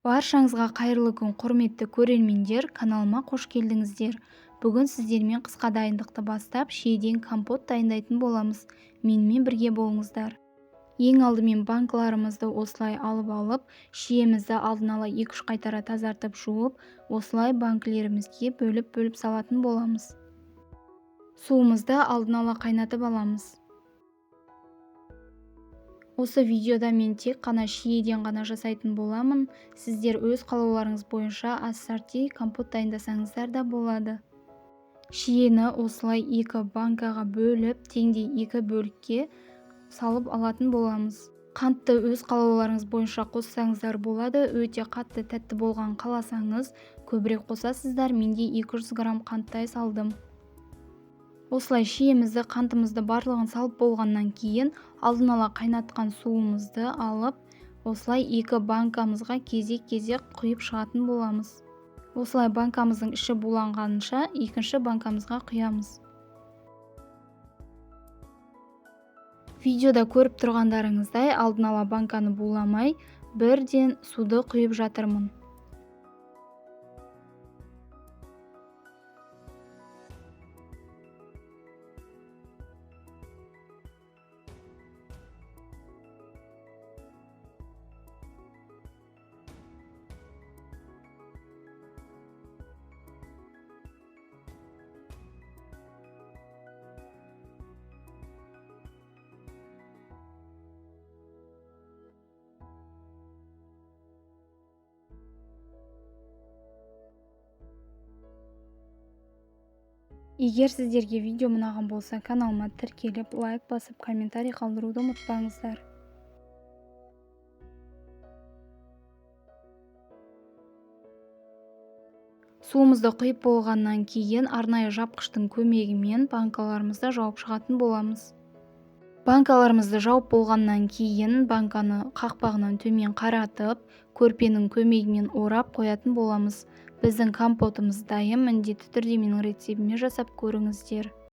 Баршаңызға қайырлы күн, құрметті көрермендер! Каналыма қош келдіңіздер. Бүгін сіздермен қысқа дайындықты бастап, шиеден компот дайындайтын боламыз. Менімен бірге болыңыздар. Ең алдымен банкаларымызды осылай алып, шиемізді алдын ала 2-3 қайтара тазартып жуып, осылай банкілерімізге бөліп-бөліп салатын боламыз. Суымызды алдын ала қайнатып аламыз. Осы видеода мен тек қана шиеден ғана жасайтын боламын. Сіздер өз қалауларыңыз бойынша ассорти компот дайындасаңыздар да болады. Шиені осылай 2 банкаға бөліп, теңдей 2 бөлікке салып алатын боламыз. Қантты өз қалауларыңыз бойынша қоссаңыздар болады. Өте қатты тәтті болған қаласаңыз, көбірек қосасыздар. Менде 200 грамм қанттай салдым. Осылай шиемізді, қантымызды барлығын салып болғаннан кейін алдын ала қайнатқан суымызды алып, осылай 2 банкамызға кезек-кезек құйып шығатын боламыз. Осылай банкамыздың іші буланғанша екінші банкамызға құямыз. Видеода көріп тұрғандарыңыздай, алдын ала банканы буламай, бірден суды құйып жатырмын. Егер сіздерге видео ұнаған болса, каналыма тіркеліп, лайк басып, комментарий қалдыруды ұмытпаңыздар. Суымызды құйып болғаннан кейін арнайы жапқыштың көмегімен банкаларымызды жауып шығатын боламыз. Банкаларымызды жауып болғаннан кейін банканы қақпағынан төмен қаратып, көрпенің көмегімен орап қоятын боламыз. Біздің компотымыз дайын, міндетті түрде менің рецептіме жасап көріңіздер.